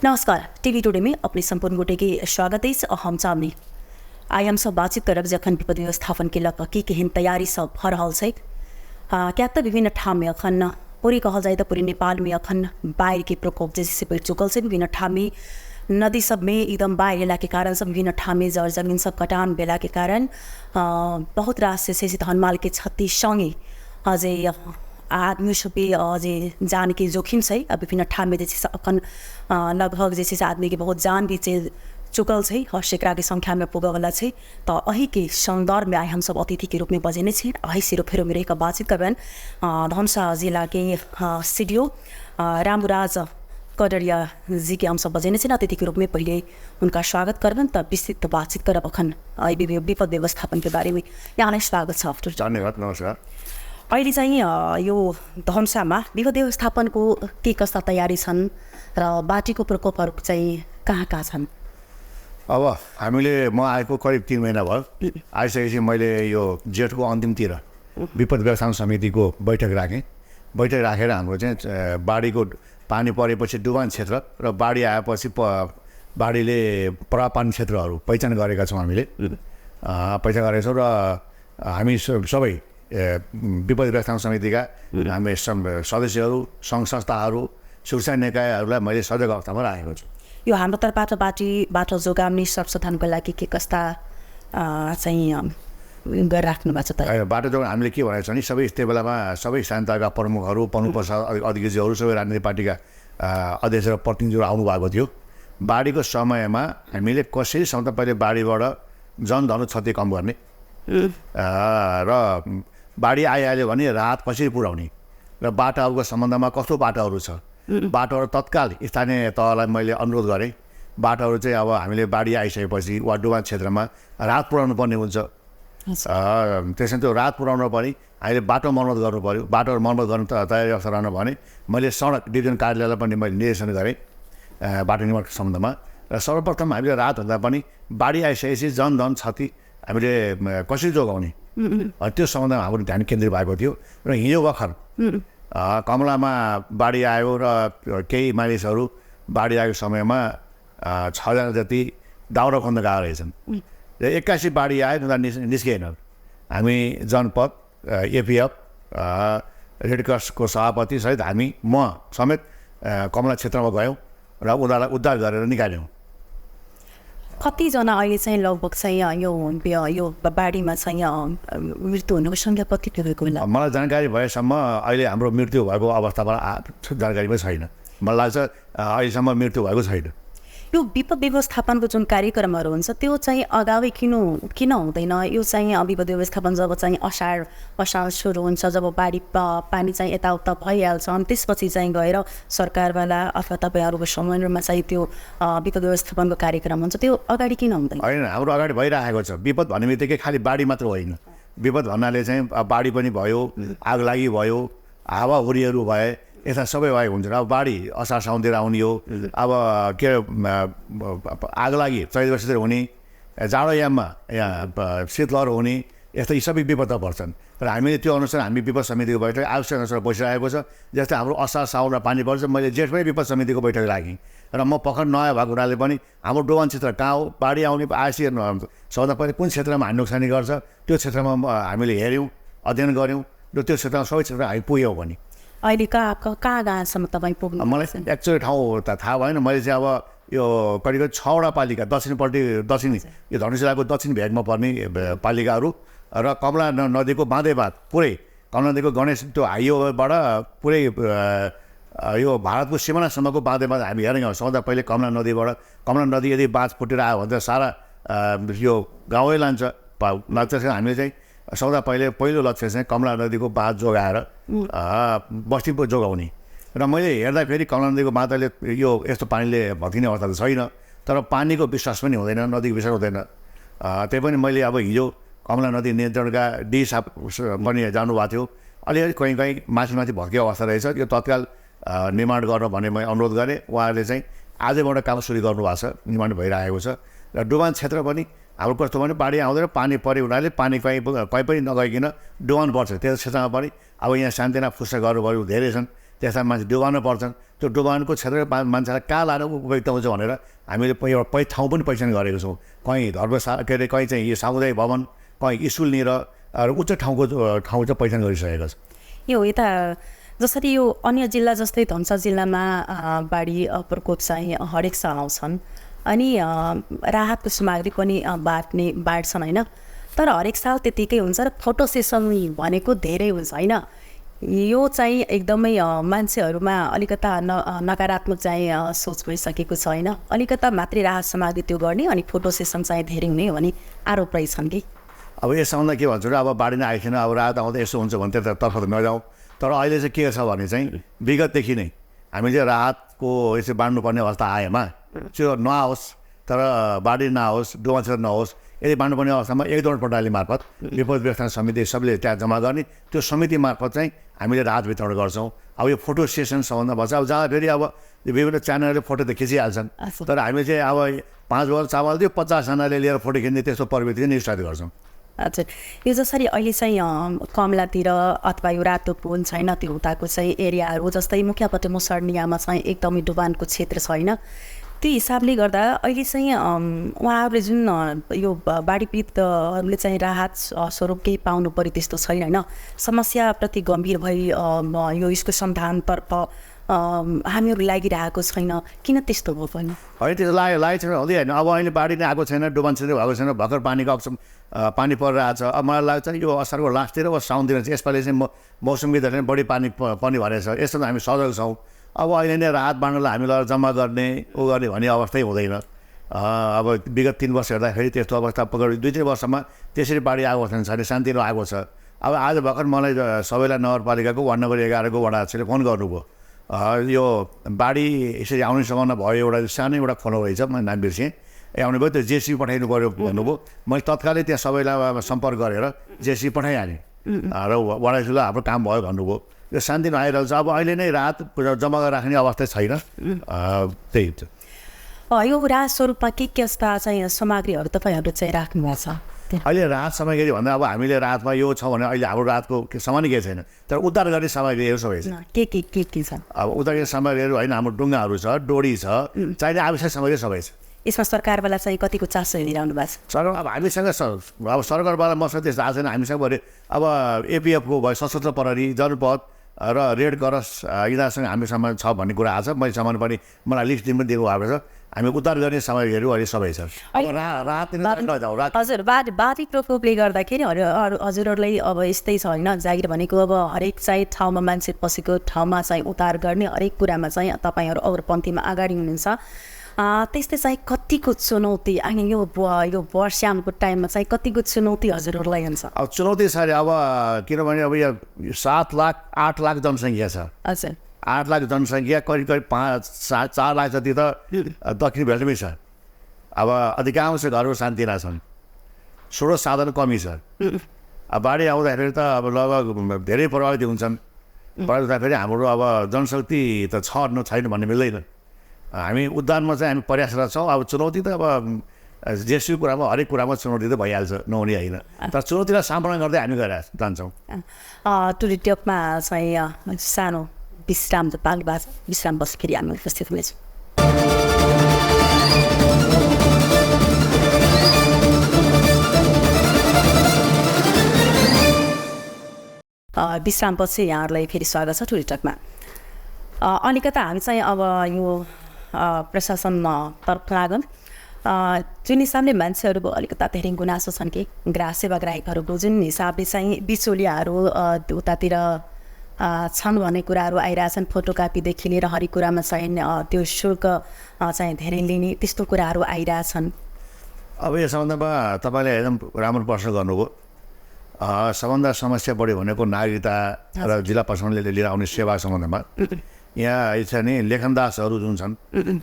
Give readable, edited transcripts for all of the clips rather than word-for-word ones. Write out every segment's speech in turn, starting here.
नमस्कार, TV today में अपने संपूर्ण गोटे की स्वागत है। हम चाहने आई हम सब बातचीत करब जखन विपद व्यवस्थापन के लक की केहन तैयारी सब भ रहल छै। क्या तो विभिन्न ठाम में अखन पूरी कहल जाए तो पूरी नेपाल में अखन बाढ़ के प्रकोप जैसे बढ़ चुकल से विभिन्न ठाम में नदी सब में एकदम बाढ़ अयला के कारण सब विभिन्न ठाम में जड़ जमीन सब कटान भेला के कारण बहुत रास से धनमाल के क्षति संगे अझै आदमी सब अझै जान के जोखिम छै। विभिन्न ठाम में जैसे अखन लगभग जैसे आदमी के बहुत जान भी चुकल छै और सैकड़ा के संख्या में पुगे वाला छै। तो अही के संदर्भ में आए हम सब अतिथि के रूप में बजेने छे। अही सिरो फेरो में रह बातचीत करबन धनुषा जिला के CDO रामू राज कदरिया जी के हम सब बजेने छे। अतिथि के रूप में पहले उनका स्वागत करबन तब विस्तृत बातचीत करब अखन विपद व्यवस्थापन के बारे में। यहाँलाई स्वागत छ। धन्यवाद। नमस्कार। अहिले चाहिँ यो धनुषामा विपद व्यवस्थापनको के कस्ता तयारी छन् र बाढीको प्रकोपहरू चाहिँ कहाँ कहाँ छन्? अब हामीले म आएको करिब 3 महिना भयो। आइसकेपछि मैले यो जेठको अन्तिमतिर विपद व्यवस्थापन समितिको बैठक राखेँ। बैठक राखेर हाम्रो चाहिँ बाढीको पानी परेपछि डुबान क्षेत्र र बाढी आएपछि बाढीले प्रभाव पार्ने क्षेत्रहरू पहिचान गरेका छौँ। हामीले पहिचान गरेका छौँ र हामी सबै विपद व्यवस्थापन समितिका हामी सदस्यहरू सङ्घ संस्थाहरू सुरक्षा निकायहरूलाई मैले सजग अवस्थामा राखेको छु। यो हाम्रो तर्फबाट बाढीबाट जोगाउने सरसफाइको लागि के कस्ता चाहिँ गरिराख्नु भएको छ त? बाटो जोगाउन हामीले के भनेको छ भने सबै यस्तै बेलामा सबै स्थानीय प्रमुखहरू प्रमुख अधिकारीहरू सबै राजनीतिक पार्टीका अध्यक्ष र प्रतिनिधिहरू आउनुभएको थियो। बाढीको समयमा हामीले कसैसम्म पहिले बाढीबाट जनधन क्षति कम गर्ने र बाढी आइहाल्यो भने राहत कसरी पुर्याउने र बाटाहरूको सम्बन्धमा कस्तो बाटाहरू छ, बाटोहरू तत्काल स्थानीय तहलाई मैले अनुरोध गरेँ। बाटोहरू चाहिँ अब हामीले बाढी आइसकेपछि वा डुबान क्षेत्रमा राहत पुर्याउनु पर्ने हुन्छ। त्यसमा त्यो राहत पुर्याउनु पनि हामीले बाटो मर्मत गर्नु पऱ्यो। बाटोहरू मर्मत गर्नु तयारी अवस्था रहनु भने मैले सडक डिभिजन कार्यालयलाई पनि मैले निर्देशन गरेँ बाटो निर्माणको सम्बन्धमा। र सर्वप्रथम हामीले राहत हुँदा पनि बाढी आइसकेपछि जनधन क्षति हामीले कसरी जोगाउने त्यो सम्बन्धमा हाम्रो ध्यान केन्द्रित भएको थियो। र हिजो भर्खर कमलामा बाढी आयो र केही मानिसहरू बाढी आएको समयमा 6 जना जति दाउरा खोज्न गएको रहेछन् र 81 बाढी आयो निस्किएन। हामी जनपद APF रेड क्रसको सभापति सहित म समेत कमला क्षेत्रमा गयौँ र उनीहरूलाई उद्धार गरेर निकाल्यौँ। कतिजना अहिले चाहिँ लगभग चाहिँ यो बाढीमा चाहिँ मृत्यु हुनुको सङ्ख्या कति पुगेको होला? मलाई जानकारी भएसम्म अहिले हाम्रो मृत्यु भएको अवस्थामा जानकारीमै छैन। मलाई लाग्छ अहिलेसम्म मृत्यु भएको छैन। यो विपद व्यवस्थापनको जुन कार्यक्रमहरू हुन्छ त्यो चाहिँ अगावै किन हुँदैन? यो चाहिँ विपद व्यवस्थापन जब चाहिँ असार सुरु हुन्छ, जब बाढी पानी चाहिँ यताउता भइहाल्छ अनि त्यसपछि चाहिँ गएर सरकारवाला अथवा तपाईँहरूको समन्वयमा चाहिँ त्यो विपद व्यवस्थापनको कार्यक्रम हुन्छ, त्यो अगाडि किन हुँदैन? होइन, हाम्रो अगाडि भइरहेको छ। विपद भन्ने बित्तिकै खालि बाढी मात्र होइन। विपद भन्नाले चाहिँ बाढी पनि भयो, आगलागी भयो, हावाहुरीहरू भए, यता सबै भएको हुन्छ। अब बाढी असार साउनतिर आउने हो, अब के आगलागी चैत वर्षतिर हुने, जाडोयाममा यहाँ शीतलहर हुने, यस्तो यी सबै विपद पर्छन्। र हामीले त्यो अनुसार हामी विपद समितिको बैठक आवश्यक अनुसार बसिरहेको छ। जस्तै हाम्रो असार साउनमा पानी पर्छ, मैले जेठमै विपद समितिको बैठक राखेँ र म भर्खर नयाँ भएको हुनाले पनि हाम्रो डुबान क्षेत्र कहाँ हो, बाढी आउने आएपछि सबभन्दा पहिले कुन क्षेत्रमा हामी नोक्सानी गर्छ त्यो क्षेत्रमा हामीले हेऱ्यौँ, अध्ययन गऱ्यौँ र त्यो क्षेत्रमा सबै क्षेत्रमा हामी पुग्यौँ पनि। अहिले कहाँ गाउँसम्म तपाईँ पुग्नु? मलाई एक्चुअली ठाउँ त थाहा भएन। मैले चाहिँ अब यो करिब 6 वटा पालिका दक्षिण यो धनुषा जिल्लाको दक्षिण भेगमा पर्ने पालिकाहरू र कमला नदीको बाँधेबाँध पुरै कमला नदीको गणेश त्यो हाइवेबाट पुरै यो भारतको सिमानासम्मको बाँधेबाँध हामी हेरेँ। सबभन्दा पहिले कमला नदी यदि बाँध फुटेर आयो भने त सारा यो गाउँै लान्छ। हामीले चाहिँ सबभन्दा पहिलो लक्ष्य चाहिँ कमला नदीको बाँध जोगाएर बस्ती जोगाउने। र मैले हेर्दाखेरि कमला नदीको बाँधले यो यस्तो पानीले भत्किने अवस्था त छैन, तर पानीको विश्वास पनि हुँदैन, नदीको विश्वास हुँदैन। त्यही पनि मैले अब हिजो कमला नदी नियन्त्रणका साहब पनि जानुभएको थियो। अलिअलि कहीँ माथि भत्किएको अवस्था रहेछ, यो तत्काल निर्माण गर्न भन्ने मैले अनुरोध गरेँ। उहाँहरूले चाहिँ आजैबाट काम सुरु गर्नुभएको छ, निर्माण भइरहेको छ। र डुबान क्षेत्र पनि हाम्रो कस्तो भने बाढी आउँदैन, पानी पऱ्यो हुनाले पानी कहीँ पनि नगइकन डुबान पर्छ। त्यो क्षेत्रमा पनि अब यहाँ सानतिना फुस्सा गर्नुभयो धेरै छन्। त्यसमा मान्छे डुबाउनु पर्छन् त्यो डुबाउनुको क्षेत्रमा मान्छेलाई कहाँ लानु उपयुक्त हुन्छ भनेर हामीले एउटा ठाउँ पनि पहिचान गरेको छौँ कहीँ के अरे कहीँ चाहिँ यो सामुदायिक भवन कहीँ स्कुलनिर उच्च ठाउँको ठाउँ चाहिँ पहिचान गरिसकेको छ यो यता जसरी यो अन्य जिल्ला जस्तै धनुषा जिल्लामा बाढी प्रकोप चाहिँ हरेक साल आउँछन् अनि राहतको सामग्री पनि बाँड्छन् होइन तर हरेक साल त्यतिकै हुन्छ र फोटो सेसन भनेको धेरै हुन्छ होइन यो चाहिँ एकदमै मान्छेहरूमा अलिकता नकारात्मक चाहिँ सोच भइसकेको छ होइन अलिकता मात्रै राहत सामग्री त्यो गर्ने अनि फोटो सेसन चाहिँ धेरै हुने भन्ने आरोप रहेछन् कि अब यसमा के भन्छ र अब बाढी नै आएको छैन अब राहत आउँदा यसो हुन्छ भने त्यतातर्फ त नजाउँ तर अहिले चाहिँ के छ भने चाहिँ विगतदेखि नै हामीले राहतको यसो बाँड्नुपर्ने अवस्था आएमा त्यो नआओस् तर बाढी नआओस् डुबान नहोस् यदि बाँड्नुपर्ने अवस्थामा एक दौड प्रणाली मार्फत विपद व्यवस्थापन समिति सबले त्यहाँ जम्मा गर्ने त्यो समिति मार्फत चाहिँ हामीले राहत वितरण गर्छौँ अब यो फोटो सेसन सम्बन्ध भन्छ अब जहाँ फेरि अब विभिन्न च्यानलले फोटो त खिचिहाल्छन् तर हामीले चाहिँ अब 5 बोल चामल दियो 50जनाले लिएर फोटो खिच्ने त्यस्तो प्रवृत्ति नै स्टार्ट गर्छौँ हजुर यो जसरी अहिले चाहिँ कमलातिर अथवा यो रातो पुल छैन त्यो उताको चाहिँ एरियाहरू जस्तै मुख्यपट्टि मुसर्नियामा चाहिँ एकदमै डुबानको क्षेत्र छैन त्यो हिसाबले गर्दा अहिले चाहिँ उहाँहरूले जुन यो बाढी पीडितहरूले चाहिँ राहत स्वरूप केही पाउनु पऱ्यो त्यस्तो छैन होइन समस्याप्रति गम्भीर भई यो यसको समाधानतर्फ हामीहरू लागिरहेको छैन किन त्यस्तो भयो पनि होइन त्यस्तो लागेको छैन हुँदै होइन अब अहिले बाढी नै आएको छैन डुबान क्षेत्र भएको छैन भर्खर पानीको अप्सन पानी परिरहेको छ अब मलाई लाग्छ यो असारको लास्टतिर वा साउनतिर चाहिँ यसपालि चाहिँ मौसमविदहरूले बढी पानी पर्ने भनेको छ यस्तो हामी सजग छौँ अब अहिले नै राहत बाँड्नलाई हामीलाई जम्मा गर्ने गर्ने भन्ने अवस्थै हुँदैन अब विगत 3 वर्ष हेर्दाखेरि त्यस्तो अवस्था पक्रियो 2-3 वर्षमा त्यसरी बाढी आएको छैन शान्तिलो आएको छ अब आज भर्खर मलाई सबैलाई नगरपालिकाको वार्ड नम्बर 11 को वडा अध्यक्षले फोन गर्नुभयो यो बाढी यसरी आउने सम्भावना भयो एउटा सानो एउटा खोलो रहेछ मैले नाम बिर्सेँ आउने भयो त्यो जेसी पठाइनु पऱ्यो भन्नुभयो मैले तत्कालै त्यहाँ सबैलाई सम्पर्क गरेर जेसी पठाइहालेँ र वडाजीले हाम्रो काम भयो भन्नुभयो यो शान्तिमा आइरहेको छ अब अहिले नै राहत जम्मा गरेर राख्ने अवस्था छैन त्यही हुन्छ यो राहत स्वरूपमा के यस्ता चाहिँ सामग्रीहरू तपाईँहरू चाहिँ राख्नु भएको छ अहिले राहत सामग्री भन्दा अब हामीले राहतमा यो छ भने अहिले हाम्रो राहतको सामान्य केही छैन तर उद्धार गर्ने सामग्रीहरू सबै छ के छ अब उद्धार गर्ने सामग्रीहरू होइन हाम्रो डुङ्गाहरू छ डोरी छ चाहिने आवश्यक सामग्री सबै छ यसमा सरकारवाला चाहिँ कतिको चासो हेरिरहनु भएको छ सरकार अब हामीसँग अब सरकारवाला मसँग त्यस्तो आएको छैन हामीसँग भने अब एपिएफको भयो सशस्त्र प्रहरी जनपद र रेड क्रस यिनीहरूसँग हामीसँग छ भन्ने कुरा आएको छ मैले सामान पनि मलाई लिस्ट दिन पनि दिएको भएको छ हामी उद्धार गर्ने सामग्रीहरू अहिले सबै छ हजुर बाढी प्रकोपले गर्दाखेरि हजुरहरूलाई अब यस्तै छ होइन जागिर भनेको अब हरेक चाहिँ ठाउँमा मान्छे पसेको ठाउँमा चाहिँ उद्धार गर्ने हरेक कुरामा चाहिँ तपाईँहरू अग्रपन्थीमा अगाडि हुनुहुन्छ त्यस्तै चाहिँ कतिको चुनौती अनि यो वर्षाको टाइममा चाहिँ कतिको चुनौती हजुरहरूलाई हुन्छ अब चुनौती छ अरे अब किनभने अब यहाँ 7 लाख 8 लाख जनसङ्ख्या छ हजुर 8 लाख जनसङ्ख्या करिब 4 लाख जति त दक्षिण भेल्टमै छ अब अधिकांश घरहरू शान्तिना छन् स्रोत साधन कमी छ अब बाढी आउँदाखेरि त अब लगभग धेरै प्रभावित हुन्छन् प्रभावित हुँदाखेरि हाम्रो अब जनशक्ति त छैन भन्ने मिल्दैन हामी उद्धारमा चाहिँ हामी प्रयासरत छौँ अब चुनौती त अब जेसुकै कुरामा हरेक कुरामा चुनौती त भइहाल्छ नहुने होइन तर चुनौतीलाई सामना गर्दै हामी गएर जान्छौँ टुडे टकमा चाहिँ सानो विश्राम त पाल्नु भएको छ विश्राम बस्दाखेरि हामी उपस्थित हुनेछौँ विश्रामपछि यहाँहरूलाई फेरि स्वागत छ टुडे टकमा अलिकता हामी चाहिँ अब यो प्रशासनतर्फ लागौँ जुन हिसाबले मान्छेहरूको अलिकता धेरै गुनासो छन् कि ग्राहक सेवा ग्राहकहरूको जुन हिसाबले चाहिँ बिचौलियाहरू उतातिर छन् भन्ने कुराहरू आइरहेछन् फोटोकपीदेखि लिएर हरेक कुरामा चाहिँ त्यो शुल्क चाहिँ धेरै लिने त्यस्तो कुराहरू आइरहेछन् अब यो सम्बन्धमा तपाईँले एकदम राम्रो प्रश्न गर्नुभयो सबभन्दा समस्या बढी भनेको नागरिकता र जिल्ला प्रशासनले लिएर आउने सेवा सम्बन्धमा यहाँ छ नि लेखनदासहरू जुन छन्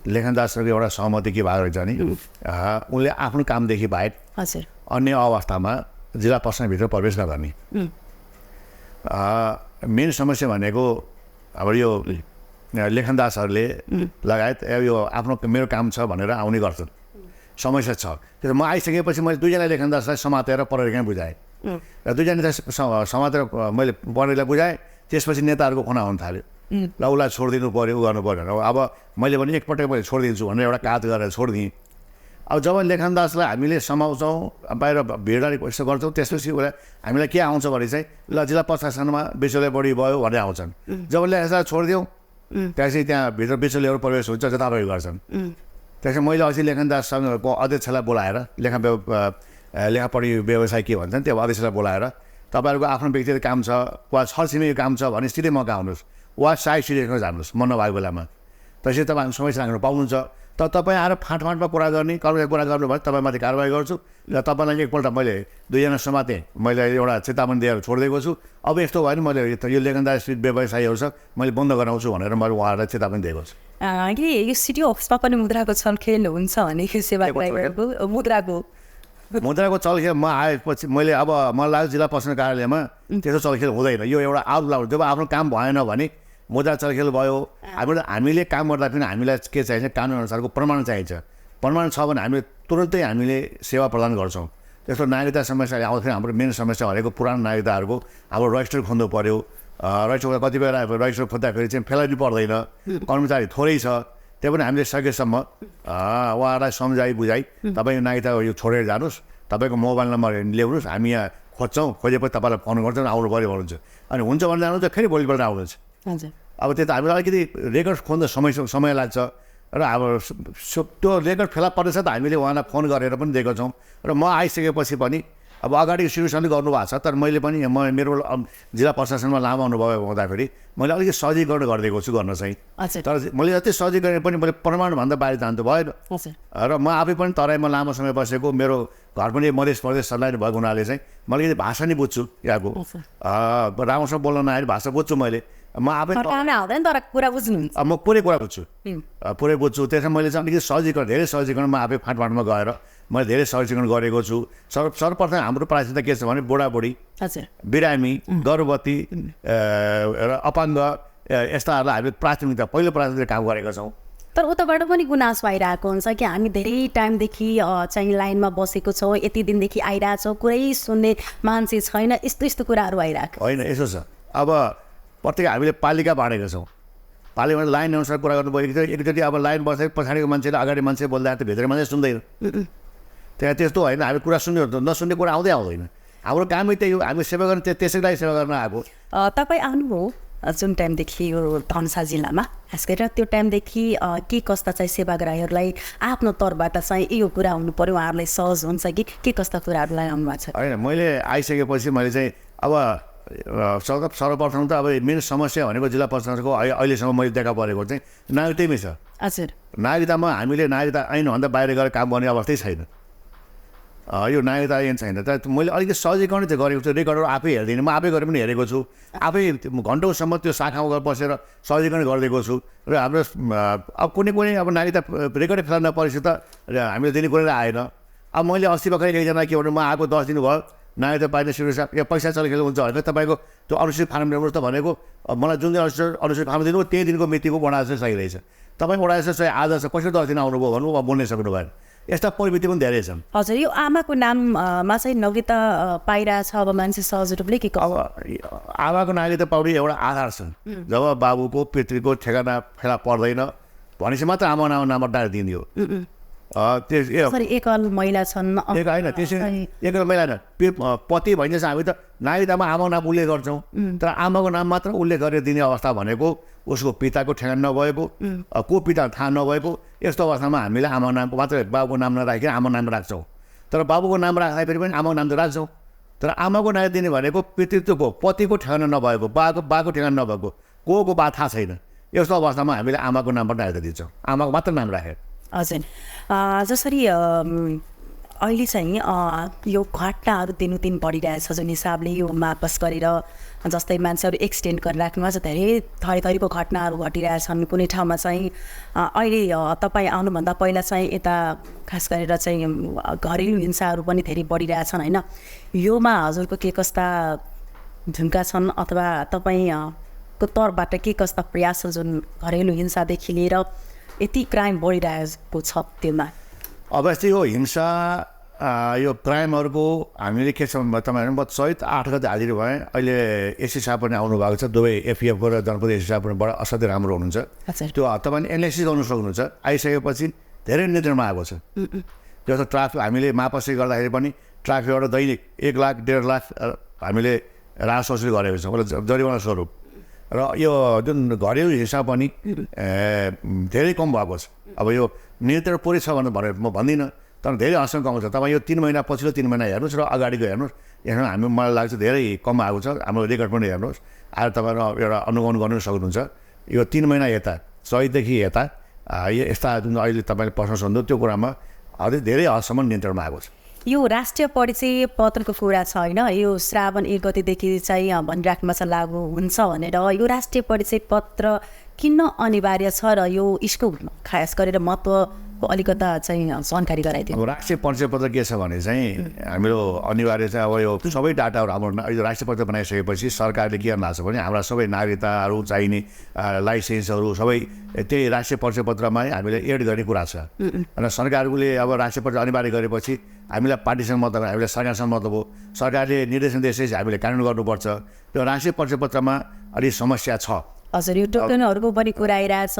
लेखनदासहरूको एउटा सहमति के भएको रहेछ नि उनले आफ्नो कामदेखि बाहेक हजुर अन्य अवस्थामा जिल्ला प्रशासनभित्र प्रवेश नगर्ने मेन समस्या भनेको अब यो लेखनदासहरूले लगायत यो आफ्नो मेरो काम छ भनेर आउने गर्छन् समस्या छ त्यसो म आइसकेपछि मैले 2जना लेखनदासलाई समातेर प्रहरीलाई बुझाएँ र 2जना समातेर मैले प्रहरीलाई बुझाएँ त्यसपछि नेताहरूको खुना हुन थाल्यो ल उसलाई छोडिदिनु पऱ्यो उ गर्नु पऱ्यो अब मैले पनि एकपल्ट मैले छोडिदिन्छु भनेर एउटा काज गरेर छोडिदिएँ अब जब लेखनदासलाई हामीले समाउँछौँ बाहिर भिडले यसो गर्छौँ त्यसपछि उसलाई हामीलाई के आउँछ भने चाहिँ ल जिल्ला प्रशासनमा बिचौलिया बढी भयो भनेर आउँछन् जब लेखनदास छोडिदिउँ त्यसपछि त्यहाँ भित्र बिचौलियाहरू प्रवेश हुन्छ जताततै गर्छन् त्यसपछि मैले अस्ति लेखनदाससँगको अध्यक्षलाई बोलाएर लेखापढी व्यवसाय के भन्छन् त्यो अध्यक्षलाई बोलाएर तपाईँहरूको आफ्नो व्यक्तिगत काम छ वा छरछिमेकी काम छ भने सिधै मका आउनुहोस् वा साई सिडेको जानुहोस् म नभएको बेलामा त्यसरी तपाईँ समस्या राख्नु पाउनुहुन्छ तर तपाईँ आएर फाँटमा कुरा गर्ने कुरा गर्नु भयो तपाईँमाथि कारवाही गर्छु र तपाईँलाई एकपल्ट मैले 2 जना समातेँ मैले एउटा चेतावनी दिएर छोडिदिएको छु अब यस्तो भयो भने मैले यो लेखनदास व्यवसायीहरू छ मैले बन्द गराउँछु भनेर मैले उहाँहरूलाई चेतावनी दिएको छु कि यो सिडिओ अफिसमा पनि मुद्राको छलखेल हुन्छ भने सेवाग्राहीहरूको मुद्राको चलखेल म आएपछि मैले अब मलाई लाग्यो जिल्ला प्रशासन कार्यालयमा त्यस्तो चलखेल हुँदैन यो एउटा आउट लाउड जब आफ्नो काम भएन भने मुद्रा चलखेल भयो हामीले काम गर्दा पनि हामीलाई के चाहिन्छ कानुनअनुसारको प्रमाण चाहिन्छ प्रमाण छ भने हामीले तुरन्तै हामीले सेवा प्रदान गर्छौँ त्यस्तो नागरिकता समस्या आउँदाखेरि हाम्रो मेन समस्या भनेको पुरानो नागरिकताहरूको हाम्रो रजिस्टर खोज्नु पऱ्यो रजिस्टर कतिपय रजिस्टर खोज्दाखेरि चाहिँ फेलाइनु पर्दैन कर्मचारी थोरै छ त्यही पनि हामीले सकेसम्म उहाँहरूलाई सम्झाइ बुझाइ तपाईँ नागरिकता यो छोडेर जानुहोस् तपाईँको मोबाइल नम्बर ल्याउनुहोस् हामी यहाँ खोज्छौँ खोजेपछि तपाईँलाई फोन गर्छौँ आउनु पऱ्यो भन्नुहुन्छ अनि हुन्छ भनेर आउनुहुन्छ फेरि भोलिपल्ट आउनुहुन्छ अब त्यो त हामीलाई अलिकति रेकर्ड खोज्दा समय लाग्छ र अब त्यो रेकर्ड फेला पर्दैछ त हामीले उहाँलाई फोन गरेर पनि दिएको छौँ र म आइसकेपछि पनि अब अगाडि सिटिसनले गर्नुभएको छ तर मैले पनि मेरो जिल्ला प्रशासनमा लामो अनुभव हुँदाखेरि मैले अलिकति सजीकरण गरिदिएको छु गर्न चाहिँ तर मैले जति सजीकरण पनि मैले प्रमाणभन्दा बाहिर जानु भएन र म आफै पनि तराईमा लामो समय बसेको मेरो घर पनि मधेस प्रदेश सर्लाइन भएको हुनाले चाहिँ मैले अलिकति भाषा नै बुझ्छु यहाँको राम्रोसँग बोल्न नआएर भाषा बुझ्छु मैले म आफै म पुरै कुरा बुझ्छु पुरै बुझ्छु त्यसमा मैले चाहिँ अलिकति सजीकरण धेरै सजीकरण म आफै फाँटमा गएर मैले धेरै सजीकरण गरेको छु सर्वप्रथम हाम्रो प्राथमिकता के छ भने बुढाबुढी बिरामी गर्भवती र अपाङ्ग यस्ताहरूलाई हामीले प्राथमिकता पहिलो प्राथमिकता काम गरेका छौँ तर उताबाट पनि गुनासो आइरहेको हुन्छ कि हामी धेरै टाइमदेखि चाहिँ लाइनमा बसेको छौँ यति दिनदेखि आइरहेछौँ कुरै सुन्ने मान्छे छैन यस्तो यस्तो कुराहरू आइरहेको होइन यसो छ अब प्रत्येक हामीले पालिका बाँडेका छौँ पालिकामा लाइन अनुसार कुरा गर्नुभयो एकचोटि अब लाइन बसेर पछाडिको मान्छेले अगाडि मान्छे बोल्दा त भित्र मान्छे सुन्दैन त्यहाँ त्यस्तो होइन हामी कुरा सुन्ने नसुन्ने कुरा आउँदैन हाम्रो कामै त्यही हो हामी सेवा गर्न त्यसै लागि सेवा गर्न आएको तपाईँ आउनुभयो जुन टाइमदेखि यो धनुषा जिल्लामा खास गरेर त्यो टाइमदेखि के कस्ता चाहिँ सेवाग्राहीहरूलाई आफ्नो तर्फबाट चाहिँ यो कुरा हुनु पऱ्यो उहाँहरूलाई सहज हुन्छ कि के कस्ता कुराहरूलाई आउनु भएको छ होइन मैले आइसकेपछि मैले चाहिँ अब सर्वप्रथम त अब मेन समस्या भनेको जिल्ला प्रशासनको अहिलेसम्म मैले देखा परेको चाहिँ नागरिकतामै छ हजुर नागरिकतामा हामीले नागरिकता ऐनभन्दा बाहिर गएर काम गर्ने अवस्थै छैन यो नागरिकता ऐन छैन तर मैले अलिकति सहजीकरण चाहिँ गरेको छु रेकर्डहरू आफै हेर्दिनँ म आफै गरेर पनि हेरेको छु आफै घन्टौँसम्म त्यो शाखामा गएर बसेर सहजीकरण गरिदिएको छु र हाम्रो अब कुनै अब नागरिकता रेकर्डै फेला नपरेपछि त हामीले दिने कुरा आएन अब मैले अस्ति भर्खरै एकजना के भन्नु म आएको 10 दिन भयो नागरिकता पाइने सुरक्षा या पैसा चलखेल हुन्छ भने तपाईँको त्यो अनुसूचित फार्म ल्याउनुहोस् त भनेको मलाई जुन दिन अनुसूचित फार्म दिनु त्यही दिनको मितिको बनाएर चाहिँ सही रहेछ तपाईँ बनाएर चाहिँ आज छ कसरी 10 दिन आउनुभयो भन्नु वा बोल्नै सक्नु भएन यस्ता प्रवृत्ति पनि धेरै छन् हजुर यो आमाको नाममा चाहिँ नागरिकता पाइरहेछ अब मान्छे सहज रूपले के अब आमाको नागरिकता पाउने एउटा आधार छ जब बाबुको पितृको ठेगाना फेला पर्दैन भनेपछि मात्र आमा नाममा डाइरेक्ट दिइयो एकल महिला छन् होइन त्यसरी एकल महिला होइन पति भइन्छ हामी त नागरिकतामा आमाको नाम उल्लेख गर्छौँ तर आमाको नाम मात्र उल्लेख गरेर दिने अवस्था भनेको उसको पिताको ठेगाना नभएको को पिता थाहा नभएको यस्तो अवस्थामा हामीले आमाको नाम मात्र बाबुको नाम नराखेर आमाको नाम राख्छौँ तर बाबुको नाम राख्दाखेरि पनि आमाको नाम त राख्छौँ तर आमाको नाम दिने भनेको पितृत्वको पतिको ठेगाना नभएको बाको ठेगाना नभएको को बा थाहा छैन यस्तो अवस्थामा हामीले आमाको नामबाट नागरिकता दिन्छौँ आमाको मात्र नाम राखेर हजुर जसरी अहिले चाहिँ यो घटनाहरू दिनुदिन बढिरहेछ जुन हिसाबले यो मापस गरेर जस्तै मान्छेहरू एक्सटेन्ड गरेर राख्नुमा चाहिँ धेरै थरीको घटनाहरू घटिरहेछन् कुनै ठाउँमा चाहिँ अहिले तपाईँ आउनुभन्दा पहिला चाहिँ यता खास गरेर चाहिँ घरेलु हिंसाहरू पनि धेरै बढिरहेछन् होइन योमा हजुरको के कस्ता भूमिका छन् अथवा तपाईँको तर्फबाट के कस्ता प्रयास छ जुन घरेलु हिंसादेखि लिएर यति क्राइम बढिरहेको छ त्योमा अब यस्तै हो हिंसा यो क्राइमहरूको हामीले के छ तपाईँहरू म चैत 8 गते हाजिर भएँ। अहिले एससी साहब पनि आउनुभएको छ, दुवै एफइएफको र जनपद एससी साहब पनि बडा असाध्यै राम्रो हुनुहुन्छ। त्यो तपाईँले एनालिसिस गर्नु सक्नुहुन्छ। आइसकेपछि धेरै नियन्त्रणमा आएको छ। जस्तो ट्राफिक हामीले मापसी गर्दाखेरि पनि ट्राफिकबाट दैनिक 1 लाख 1.5 लाख हामीले राजस्व वसुली गरेको छौँ, जरिवाना स्वरूप। र यो जुन घरेलु हिसाब पनि धेरै कम भएको छ। अब यो नियन्त्रण पुरै छ भनेर म भन्दिनँ, तर धेरै हदसम्म कम छ। तपाईँ यो 3 महिना पछिल्लो 3 महिना हेर्नुहोस् र अगाडिको हेर्नुहोस्, यसमा हामी मलाई लाग्छ धेरै कम आएको छ। हाम्रो रेकर्ड पनि हेर्नुहोस्, आज तपाईँहरू एउटा अनुगमन गर्नु सक्नुहुन्छ। यो 3 महिना यता चैतदेखि यता यस्ता जुन अहिले तपाईँले प्रश्न सोध्नु त्यो कुरामा अझै धेरै हदसम्म नियन्त्रणमा आएको छ। यो राष्ट्रिय परिचय पत्रको कुरा छ होइन, यो श्रावण 1 गतेदेखि चाहिँ भनिराख्नुमा छ लागु हुन्छ भनेर। यो राष्ट्रिय परिचय पत्र किन अनिवार्य छ र यो यसको खास गरेर महत्त्वको अलिकता चाहिँ जानकारी गराइदिनु। अब राष्ट्रिय परिचय पत्र के छ भने चाहिँ हाम्रो अनिवार्य चाहिँ अब यो सबै डाटाहरू हाम्रो यो राष्ट्रिय पत्र बनाइसकेपछि सरकारले के गर्न लाग्छ भने हाम्रा सबै नागरिकताहरू चाहिने लाइसेन्सहरू सबै त्यही राष्ट्रिय परिचय पत्रमा हामीले एड गर्ने कुरा छ। र सरकारले अब राष्ट्रिय परिचय अनिवार्य गरेपछि हामीलाई पार्टीसँग मतलब, हामीलाई सरकारसँग मतलब हो। सरकारले निर्देशन दिएपछि हामीले कानुन गर्नुपर्छ। त्यो राष्ट्रिय परिचय पत्रमा अलिक समस्या छ। हजुर, यो टोकनहरूको पनि कुरा आइरहेछ,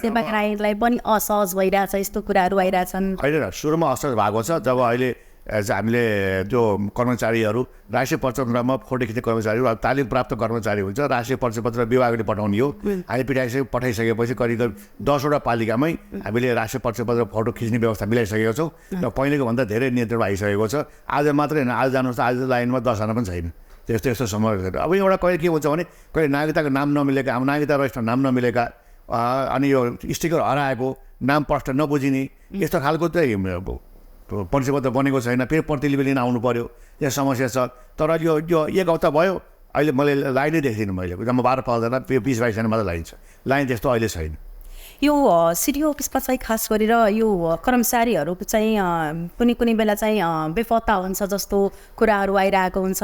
सेवाग्राहीलाई पनि असहज भइरहेछ, यस्तो कुराहरू आइरहेछन्। होइन, सुरुमा असहज भएको छ जब अहिले हामीले त्यो कर्मचारीहरू राष्ट्रिय परिचय पत्रमा फोटो खिच्ने कर्मचारीहरू तालिम प्राप्त कर्मचारी हुन्छ, राष्ट्रिय परिचय पत्र विभागले पठाउने हो। हामी पठाइसकेपछि करिब 10वटा पालिकामै हामीले राष्ट्रिय परिचय पत्र फोटो खिच्ने व्यवस्था मिलाइसकेको छौँ र पहिलेको भन्दा धेरै नियन्त्रण आइसकेको छ। आज मात्रै होइन, आज जानुहोस् त आज लाइनमा 10 जना पनि छैन। त्यस्तो समय अब एउटा कहिले के हुन्छ भने कहिले नागरिकताको नाम नमिलेका, हाम्रो नागरिकता रजिस्टर नाम नमिलेका, अनि यो स्टिकर हराएको, नाम प्रष्ट नबुझिने, यस्तो खालको चाहिँ परिचय पत्र बनेको छैन। फेरि प्रतिलिपि लिन आउनु पऱ्यो, यहाँ समस्या छ। तर यो 1 हप्ता भयो अहिले मैले लाइनै देख्दिनँ। मैले जम्मा 12 पाल्दैन, 20-22 जना मात्रै लाइन छ। लाइन त्यस्तो अहिले छैन। यो सिडिओ अफिसमा चाहिँ खास गरेर यो कर्मचारीहरूको चाहिँ कुनै बेला चाहिँ बेपत्ता हुन्छ जस्तो कुराहरू आइरहेको हुन्छ।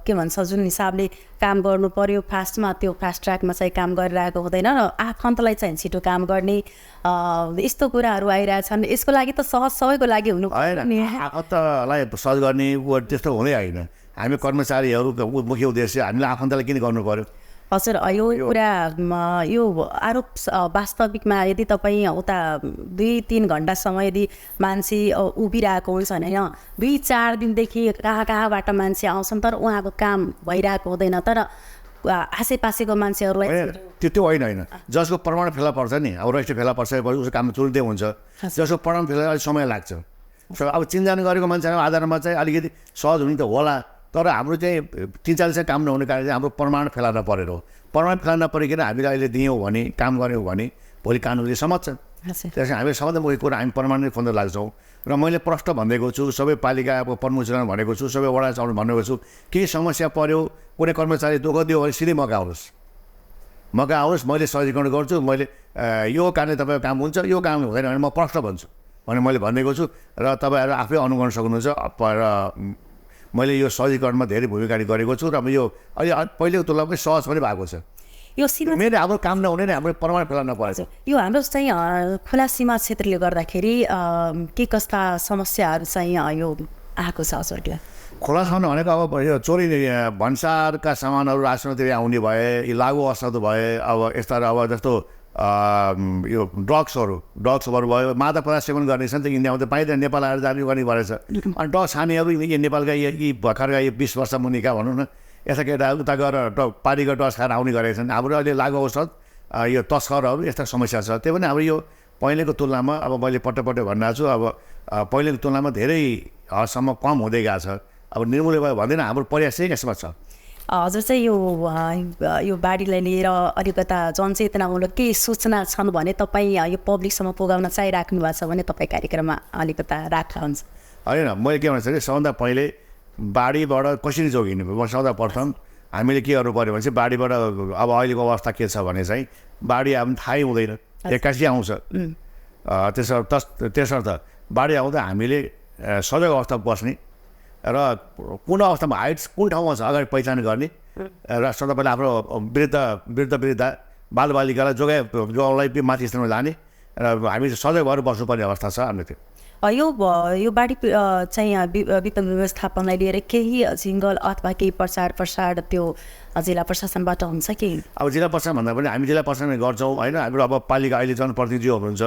के भन्छ, जुन हिसाबले काम गर्नु पर्यो फास्टमा, त्यो फास्ट ट्र्याकमा चाहिँ काम गरिरहेको हुँदैन र आफन्तलाई चाहिँ छिटो काम गर्ने यस्तो कुराहरू आइरहेछन्। यसको लागि त सहज सबैको लागि हुनु होइन, आफन्तलाई सहज गर्ने त्यस्तो हुँदै होइन। हामी कर्मचारीहरूको मुख्य उद्देश्य हामीले आफन्तलाई किन गर्नु पर्यो। हजुर, यो कुरामा यो आरोप वास्तविकमा यदि तपाईँ उता 2-3 घन्टासम्म यदि मान्छे उभिरहेको हुन्छ होइन, 2-4 दिनदेखि कहाँबाट मान्छे आउँछन् तर उहाँको काम भइरहेको हुँदैन। तर आसेपासेको मान्छेहरूलाई त्यो होइन, जसको प्रमाण फेला पर्छ नि, अब रजिस्टर फेला पर्छ उसको काम तुरुन्तै हुन्छ। जसको प्रमाण फेला अलिक समय लाग्छ। अब चिन्जान गरेको मान्छेको आधारमा चाहिँ अलिकति सहज हुने त होला, तर हाम्रो चाहिँ 43 काम नहुने कारण चाहिँ हाम्रो प्रमाण फेला नपरेर हो। प्रमाण फेला नपरिकन हामीले अहिले दियौँ भने, काम गऱ्यौँ भने भोलि कानुनले समझ्छ। त्यसमा हामीले सबैभन्दा कुरा हामी प्रमाणित खोज्न लाग्छौँ। र मैले प्रष्ट भनिदिएको छु, सबै पालिकाको प्रमुखसँग भनेको छु, सबै वडा चाउन भनेको छु, केही समस्या पर्यो, कुनै कर्मचारी दुःख दियो भने सिधै मका आउनुहोस्, मैले सहजीकरण गर्छु। मैले यो कारणले तपाईँको काम हुन्छ, यो काम हुँदैन भने म प्रष्ट भन्छु भने मैले भनिदिएको छु। र तपाईँहरू आफै अनुगमन सक्नुहुन्छ। र मैले यो सहजीकरणमा धेरै भूमिका गरेको छु र यो अहिले पहिलेको तुलनामा सहज पनि भएको छ। यो सीमा मेरो हाम्रो काम नहुने नै हाम्रो प्रमाण फेला नपरेछ। यो हाम्रो चाहिँ खुला सीमा क्षेत्रले गर्दाखेरि के कस्ता समस्याहरू चाहिँ यो आएको छ हजुरले? खुला सामान भनेको अब यो चोरी भन्सारका सामानहरू राष्ट्रतिर आउने भए, लागु अवस्थाहरू भए, अब यस्ता अब जस्तो यो ड्रग्सहरू भयो, मादक पदार्थ सेवन गर्ने छन् त इन्डियामा त पाइँदैन, नेपाल आएर जाने गर्ने भएछ। अनि ड्रग्स खानेहरू नेपालका यी भर्खरका 20 वर्ष मुनिका भनौँ न, यस्ता केटाहरू उता गएर पारीको ड्रग्स खाएर आउने गरेका छन्। हाम्रो अहिले लागु अवस्था यो तस्करहरू यस्ता समस्या छ। त्यही पनि हाम्रो यो पहिलेको तुलनामा अब मैले पटक भनिरहेको छु, अब पहिलेको तुलनामा धेरै हदसम्म कम हुँदै गएको छ। अब निर्मूल भयो भन्दैन, हाम्रो प्रयास चाहिँ यसमा छ। हजुर चाहिँ यो बाढीलाई लिएर अलिकता जनचेतनामूलक केही सूचना छन् भने तपाईँ यो पब्लिकसम्म पुगाउन चाहिराख्नु भएको छ भने तपाईँ कार्यक्रममा अलिकता राख्नुहुन्छ? होइन, मैले के भन्छ भने सबभन्दा पहिले बाढीबाट कसरी जोगिनु पर्यो। सबभन्दा प्रथम हामीले के गर्नु पऱ्यो भने चाहिँ बाढीबाट अब अहिलेको अवस्था के छ भने चाहिँ बाढी आउनु थाहै हुँदैन, एक्कासी आउँछ। त्यसर्थ बाढी आउँदा हामीले सजग अवस्था बस्ने र कुन अवस्थामा हाइट्स कुन ठाउँमा छ अगाडि पहिचान गर्ने र सदा पहिला आफ्नो वृद्ध बालबालिकालाई जोगाउनलाई माथि स्थानमा लाने र हामी सजग भएर बस्नुपर्ने अवस्था छ हाम्रो। त्यो यो बाढी चाहिँ वित्त व्यवस्थापनलाई लिएर केही जिङ्गल अथवा केही प्रचार त्यो जिल्ला प्रशासनबाट हुन्छ कि? अब जिल्ला प्रशासन भन्दा पनि हामी जिल्ला प्रशासन गर्छौँ होइन। हाम्रो अब पालिका अहिले जनप्रतिनिधिहरू हुनुहुन्छ,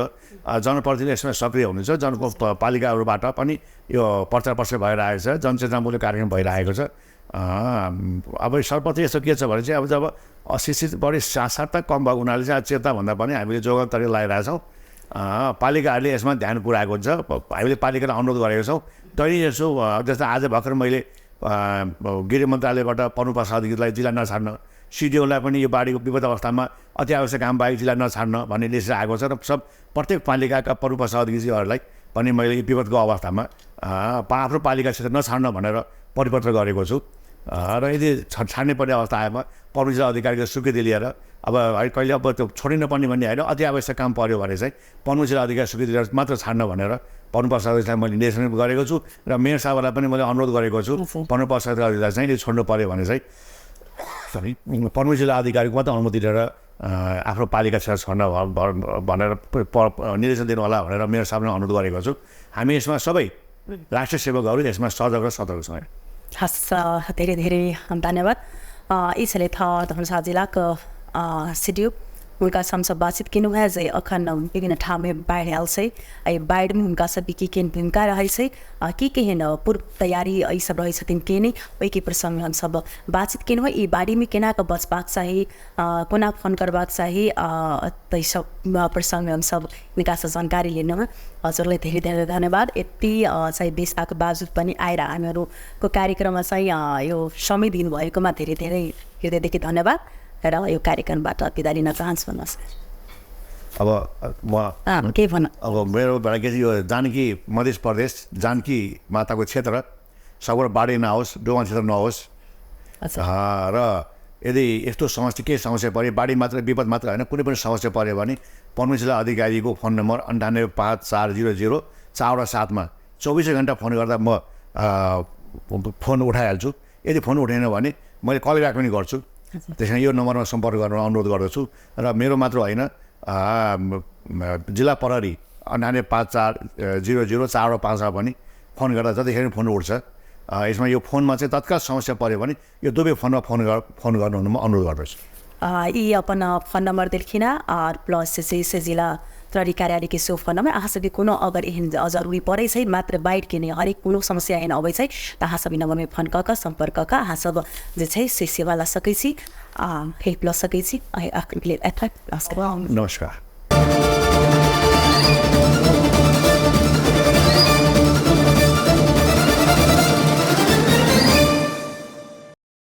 जनप्रतिनिधि यसमा सक्रिय हुनुहुन्छ। पालिकाहरूबाट पनि यो प्रचार प्रसार भइरहेको छ, जनचेतनामूलक कार्यक्रम भइरहेको छ। अब सर्वप्रति यस्तो के छ भने चाहिँ अब जब अशिक्षित बढी साक्षरता कम भएको हुनाले चाहिँ चेतना भन्दा पनि हामीले जोगाउन तरिका लगाइरहेछौँ। पालिकाहरूले यसमा ध्यान पुऱ्याएको हुन्छ। हामीले पालिकालाई अनुरोध गरेको छौँ। तैँले यसो जस्तो आज भर्खर मैले गृह मन्त्रालयबाट पनुपासा अधिकारीलाई जिल्ला नछाड्न, CDOलाई पनि यो बाढीको विपद अवस्थामा अति आवश्यक काम बाहेक जिल्ला नछाड्न भन्ने निर्देश आएको छ। र प्रत्येक पालिकाका पनुपासा अधिकारीहरूलाई पनि मैले यो विपदको अवस्थामा आफ्नो पालिका क्षेत्र नछाड्न भनेर परिपत्र गरेको छु। र यदि छाड्ने पर्ने अवस्था आएमा पन्बू जिल्ला अधिकारीको स्वीकृति लिएर अब कहिले अब त्यो छोडिन पर्ने भन्ने होइन, अति आवश्यक काम पऱ्यो भने चाहिँ पन्बू जिल्ला अधिकारी स्वीकृति लिएर मात्र छाड्न भनेर पन्बू अधिकारीलाई मैले निर्देशन गरेको छु। र मेयर साहबलाई पनि मैले अनुरोध गरेको छु पन्बू अधिकारीलाई चाहिँ छोड्नु पऱ्यो भने चाहिँ पन्बू जिल्ला अधिकारीको मात्र अनुमति लिएर आफ्नो पालिका क्षेत्र छोड्न भनेर निर्देशन दिनु होला भनेर मेयर साहबलाई अनुरोध गरेको छु। हामी यसमा सबै राष्ट्रिय सेवकहरू यसमा सजग र सतर्क छौँ। हस्, धेरै धेरै धन्यवाद। यसले धनुषा जिल्लाको CDO उनका संसद बातचीत किनु है जे अखन विभिन्न ठाउँ में बाढ़ आयल से बाढ़ में उनका सब की भूमिका रहे से की न पूर्व तैयारी ई सब रहे छथिन के नहीं ओई के प्रसंग हम सब बातचीत किनु है। ई बाढ़ी में केना के बचबाक चाही, कोना फोन करबाक चाही, तै सब प्रसंग में हम सब इनका से जानकारी लेना है। हजुरलाई धेरै धेरै धन्यवाद। यति चाहिँ व्यस्तताको बावजुद पनि आएर हामीहरूको कार्यक्रममा चाहिँ यो समय दिनुभएकोमा धेरै धेरै हृदयदेखि धन्यवाद र यो कार्यक्रमबाट बिदा लिन चाहन्छु। भन्नुहोस्। अब म के भन्न, अब मेरो के यो जानकी मध्य प्रदेश जानकी माताको क्षेत्र सबैबाट बाढी नआओस्, डुबान क्षेत्र नहोस्। र यदि यस्तो समस्या केही समस्या पऱ्यो, बाढी मात्र विपद मात्र होइन, कुनै पनि समस्या पऱ्यो भने पन्बू जिल्ला अधिकारीको फोन नम्बर 98540047 24 घन्टा फोन गर्दा म फोन उठाइहाल्छु। यदि फोन उठेन भने मैले कल ब्याक पनि गर्छु। त्यसैले यो नम्बरमा सम्पर्क गर्न अनुरोध गर्दछु। र मेरो मात्र होइन, जिल्ला प्रहरी 9854004855 पनि फोन गर्दा जतिखेर फोन उठ्छ। यसमा यो फोनमा चाहिँ तत्काल समस्या पऱ्यो भने यो दुवै फोनमा फोन गर्नु म अनुरोध गर्दछु। यी अपन फोन नंबर देखिना और प्लस से जिला प्रहरी कार्यालय के सो फोन नंबर अहाँ सभी कोनो अगर एहन जरूरी पड़े छै मात्र बाइट के नहीं हरेक कोनो समस्या एहन अबै छै त अहाँ सभी नंबर में फोन क संपर्क क अहाँ सब जे छै से सेवा ला सकै छी, हेल्प ल सकै छी। नमस्कार।